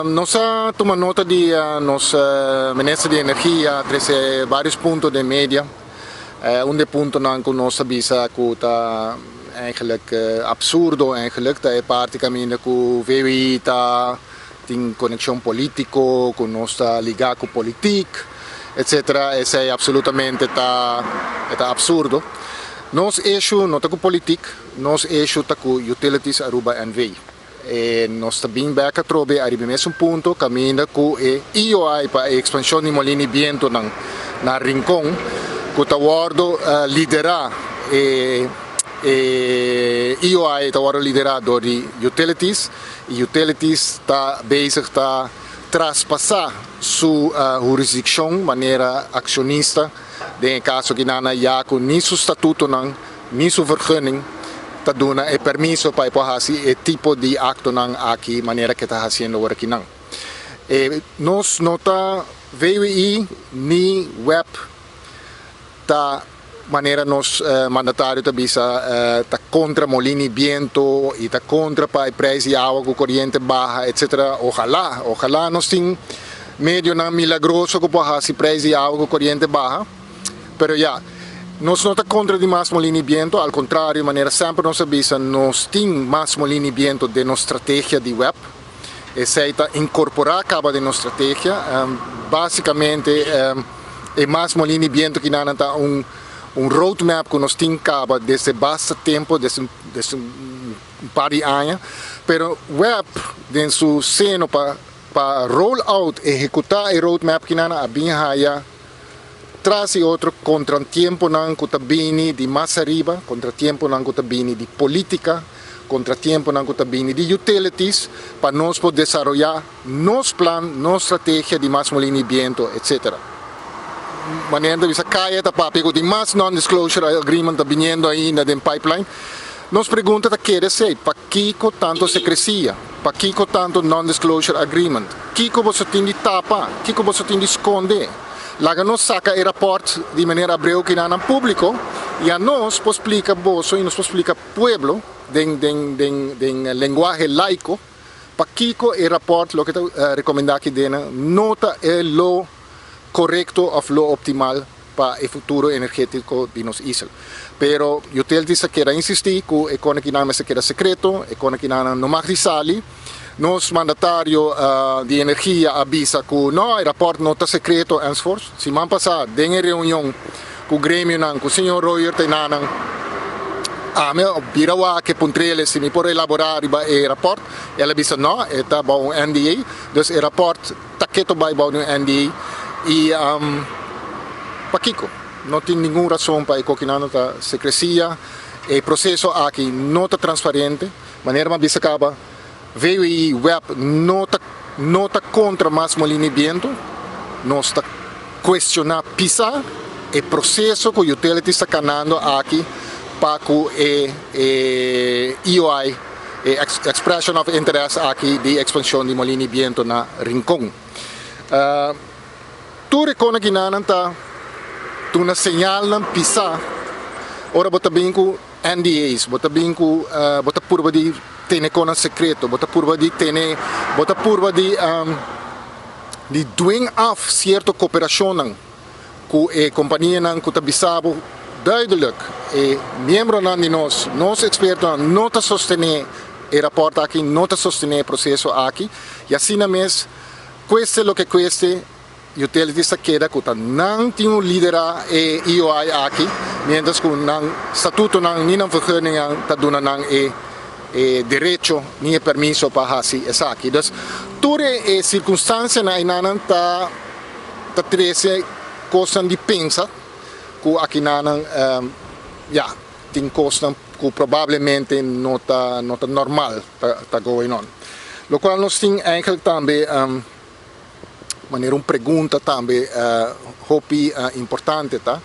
Nos a tuma nota di nos Minister di Energia a trece varios punto den media. Un di e puntonan cu nos a bisa cu ta eigenlijk absurdo eigenlijk ta e parti caminda cu VWI ta tin conexion politico, cu nos ta liga cu politiek, etc. Esey absolutamente ta ta absurdo. Nos issue no ta cu politiek, nos issue ta cu Utilities Aruba NV. E nos ta bin bek atrobe ariba e mesun punto kaminda ku e IOI pa e ekspanshon di molina i bientonan na Rincon ku ta wòrdu liderá e e IOI ta wòrdu liderá dor di Utilities i Utilities ta bezig ta traspasá su hurisdikshon manera akshonista den e kaso akinan ya ku ni su statutonan ni su vergunning ta duna e permiso pa e por haci e tipo di actonan aki manera cu e ta haciendo ora akinan. E nos no ta VWI ni web ta manera nos mandatario ta bisa ta contra molina y biento y ta contra pa e prijs di awa cu coriente baha etc. Ojalá, ojalá nos tin medionan milagroso cu por haci prijs di awa cu coriente baha. Pero ya, nos no ta kontra di mas molina i biento, al kontrario, manera semper nos a bisa, nos tin mas molina i biento den nos strategia di web. Esei ta inkorporá kaba den nos strategia. Básikamente, e mas molina i biento kinanan ta un un roadmap ku nos tin kaba desde basta tempu, desde desde un par di aña. Pero web den su seno pa pa roll out, ehekutá e roadmap kinanan a bin haya Tras di otro contratiemponan cu ta bini di mas ariba, contratiemponan cu ta bini di politica, contratiemponan cu ta bini di utilities, pa nos por desaroya nos plan, nos strategia di mas molina y biento, etc. Manera ta bisa caya ta papia cu tin mas non-disclosure agreement ta biniendo ainda den pipeline. Nos pregunta ta keda esey, pakico tanto secrecia? Pakico tanto non-disclosure agreement? Kico boso tin di tapa? Kico boso tin di sconde? Laga nos saca e rapport di meneer Abreu kinan nan publico y anos por splica boso y nos por splica pueblo den den den den lenguahe laico pakico e rapport loke ta recomenda aki dena no ta e lo corecto of lo optimal pa e futuro energetico di nos isla. Pero Utilities ta keda insisti cu e cona kinan mester keda secreto, e cona kinan no mag di sali. Nos mandatario di energia a bisa cu no, e rapport no ta secreto enzovoorts. Siman pasa den e reunion cu gremionan cu señor Royer ta enanan, ami a bira wak e puntrele si mi por elabora riba e rapport. El a bisa no, e ta bao un NDA. Dus e rapport ta keto bay bao di un NDA. Y pakico? No tin ningun rason pa e cokinan no ta secrecia. E proceso aki no ta transparente. Manera mi a bisa caba, VWI web no ta no ta contra mas molina y biento. Nos ta cuestiona pisa e proceso cu utilities ta canando aki pa cu e e EOI, e Expression of Interest aki di expansion di molina y biento na Rincon. Tur e kona kinanan ta duna señalnan pisa ora bo ta bin ku NDA's, bo ta bin ku bo ta purba di tene konan sekreto, bo ta purba di tene, bo ta purba di di dwing af sierto koperashonnan ku e kompanianan ku ta bisa bo duidelijk e miembronan di nos, nos ekspertonan no ta sostené e rapòrt aki, no ta sostené e proseso aki i asina mes Cueste loke cueste, Utilities ta keda cu ta nan tin un lidera e IOI aki, mientras cu nan statutonan ni nan vergunningan ta duna nan e e derecho ni e permiso pa haci esaki. Dus tur e e circunstancianan aynanan ta ta trece cosnan di pensa cu akinanan ya tin cosnan cu probablemente no ta no ta normal ta ta going on. Locual nos tin eigenlijk tambe manera un pregunta tambe hopi importante ta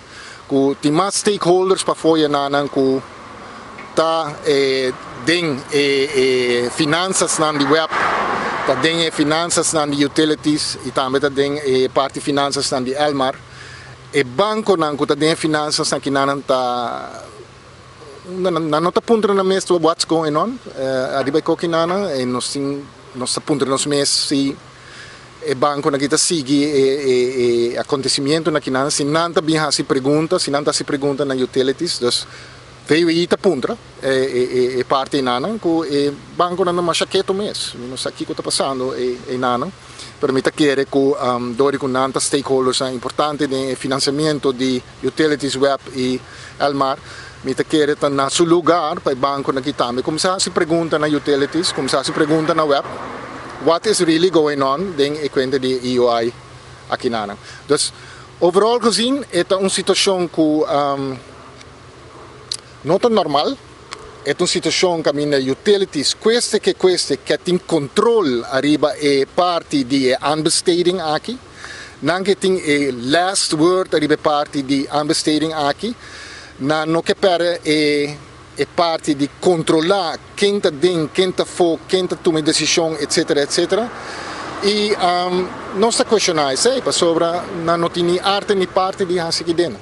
cu tin mas stakeholders pafo yenanan cu ta den e e finanzasnan di web, ta den e finanzasnan di utilities y tambe ta den e parti finanzasnan di Elmar. E banconan cu ta den e finanzasnan kinanan ta nan no ta puntra nan mes what's going on ariba e koki nan e nos tin. Nos ta puntra nos mes si e bankonan aki ta sigui e akontesimentunan akinan, si nan ta bin hasi pregunta, si nan ta hasi pregunta na utilities. Dus VWI ta puntra e parti enanan ku e bankonan ta masha ketu mes. Mi no sa kiko ta pasando enanan, pero mi ta kere ku dor di ku nan ta stakeholdersnan importante den e finansiamentu di utilities, WEB i Elmar, mi ta kere ta na su lugar pa e bankonan aki tambe kuminsá hasi pregunta na utilities, kuminsá hasi pregunta na WEB, what is really going on den e kuenta di EOI akinanan. Dus overall gezien e ta un situashon ku no ta normal, e ta un situashon kaminda utilities kueste ke kueste ke tin kontrol ariba e parti di e aanbesteding aki. Nan ke tin e last word ariba e parti di aanbesteding aki. Nan no ke pèrdè e parti di kontrolá ken ta den, ken ta afó, ken ta tuma e desishon, etcetera, etcetera. I nos ta kuestioná esei pasobra nan no tin ni arte ni parti di hasi kidena.